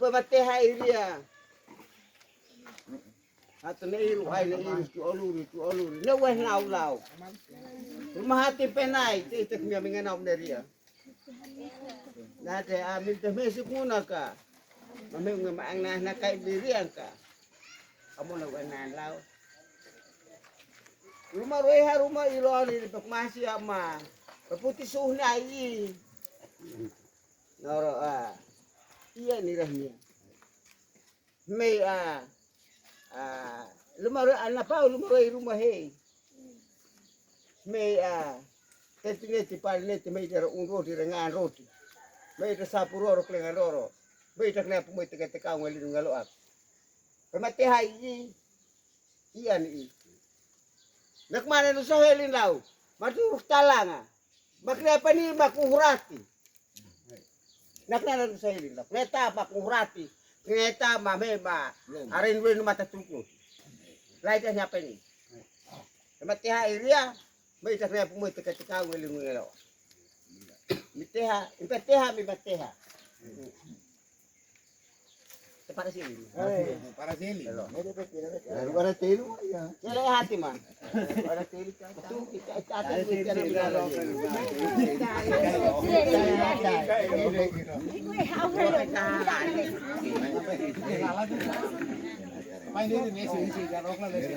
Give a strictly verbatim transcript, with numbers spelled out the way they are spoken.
Ba te hai dia. Atu ne iru, ai ne iru, tu oluri, tu oluri. Ne weh nau lau. Ruma hati penai, te te kmia mengenau ne ria. Na te amin te mesik muna ka. Mami nge maang na na kai diri angka. Kamu na weh na lau. Ruma roe ha ruma ilo ni de pek masi ama. Peputi suh na i. Noro a. Iya ni rahnia. Mei a, a, luma ro, ana pau luma roi ruma hei. Mei a, teti neti pali neti mei dara un roti rengan roti. Mei da sapu roro klengan roro. Mei da kena pumoi teka teka ngali nungalo ak. Pemate hai i, ian i. Nak mana nu sohelin lau. Matu ruk talanga. Mak ne pani mak uhurati. Nak nana nu sahili la. Neta mak uhurati. Neta ma me ma. Arin wen mata tuku. Lai ta nyapa ni. Ema teha iria. Mai ta kena pumoi teka teka ngeli ngelo. Mi teha, impe teha mi ma teha. Te para sili. Para sili. Lalu para telu ya. Kele hati man. Para telu kan. Tu kita kita tu kita. Pai dulu nesi nesi jalok la lesi.